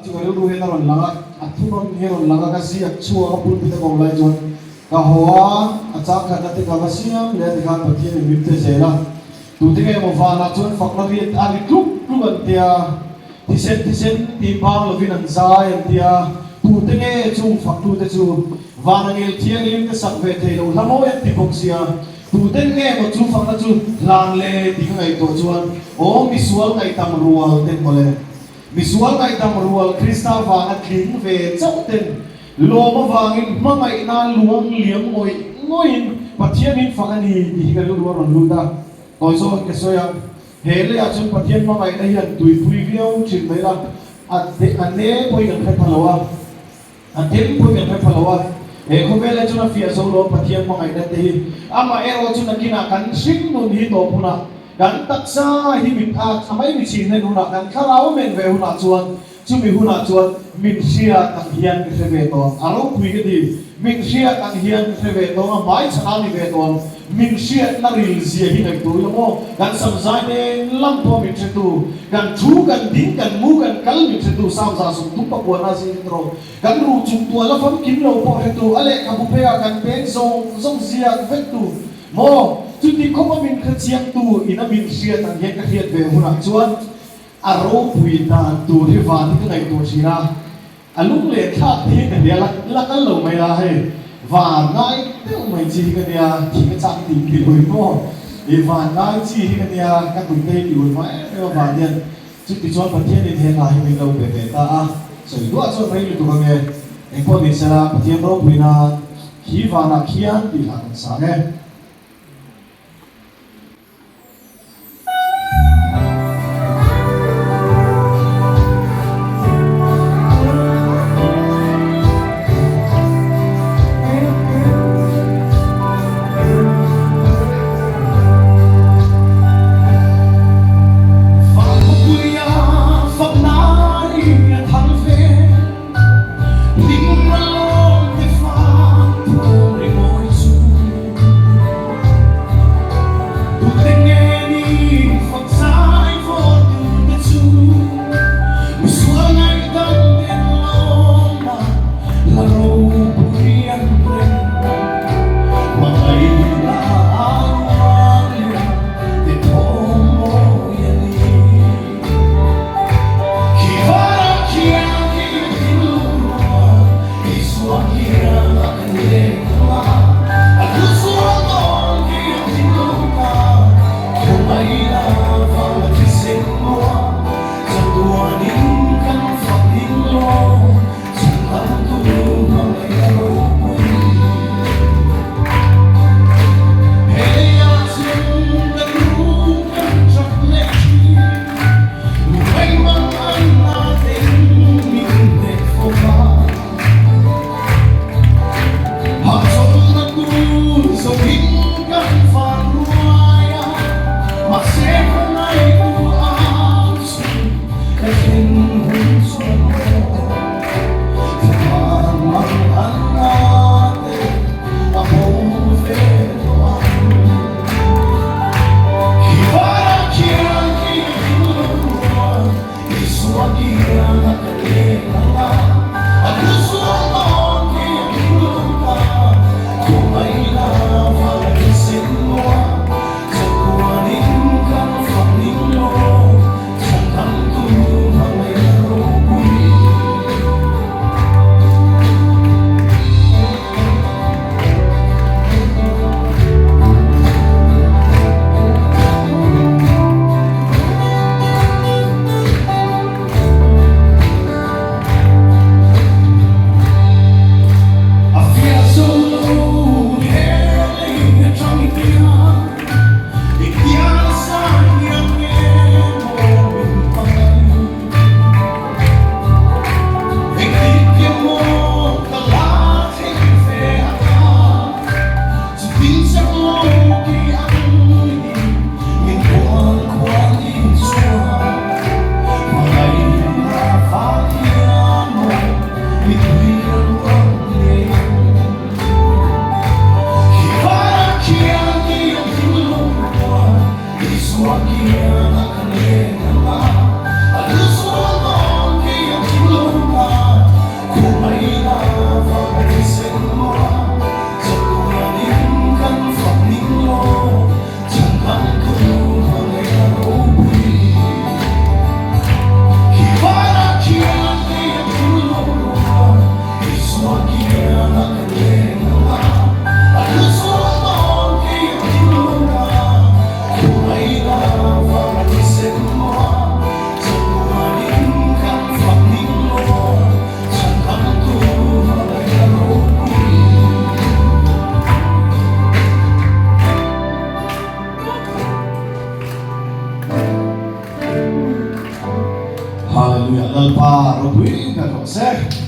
Chu ka rilru hian a rawn lang a, a thunawn hi a rawn lang a, ka ziak chhuak a pulpit a ko lai chuan ka haw a, a chang khatna te ka va siam leh a tikhan Pathian in min pe zel a, tute nge maw vanah chuan fakna riat a ri tluk tluk an tia, thisen thisen tih bang lovin an zai an tia, tute nge chung faktute chu vana ngel thianghlim te sak ve thei lo hla mawi an ti bawk sia, tuten nge maw chu fakna chu hlan le tih ka ngaihtuah chuan aw misual ngaihtam rual ten mawle. Misual ngaihdam rual Krista vanga tling ve chauh ten lawm avangin hmangaihna luang liam ngawih ngawihin Pathianin fak a ni tih hi ka rilru a rawn lut a. Tawi zawkin ka sawi a, he leiah chuan Pathian hmangaihna hian tuipui viau thin mai la, a a ne pawhin kan hre pha lo a, a them pawhin kan hre pha lo a, he khawvelah chuan a fiah zo lo a Pathian hmangaihna te hi. Amaherawh chu nakinah kan hring nun hi tawp hunah, Kan taksa hi mit a a mai mi chin hlen hunah, kan thlarau a men ve hunah chuan, chumi hunah chuan min hriat ang hian ka hre ve tawh ang. A ropui ka ti. Min hriat ang hian ka hre ve tawh ang, a hmai chhan a ni ve tawh ang. Min hriatna ril zia hi ngaihtuah ila maw? Kan samzai nen lam pawh min hretu, kan thu, kan ding, kan mu, kan kal min hretu, samza sawmthum pakuana zing erawh kan ruh chung tual a famkim lo pawh hretu, a lehkhabu pheiah kan peng zawng zawng ziak vektu, Maw? Chuti khawpa min hrechiangtu in a min hriat ang hian ka hriat ve hunah chuan a ropui dan tur hi van hi ka ngaihtuah thin a, a lung leh thlak te hi ka hria la, la kal lo mai la hei van ngai deuh mai chi hi ka nia, thing a chak tih ti ui maw? I van ngai chi hi ka nia, ka tum te hi ti ui hma em em a van hian chuti chuan Pathian in he hla hi min lo pe ve ta a, sawi duah chuan rei lutuk ange, engpawh ni sela Pathian ropui nan Khi vanah khian tih hlah kan sang e. Van khawpuia fakna ri a thang ve. Hallelujah Lalpa ropui ber rawh se.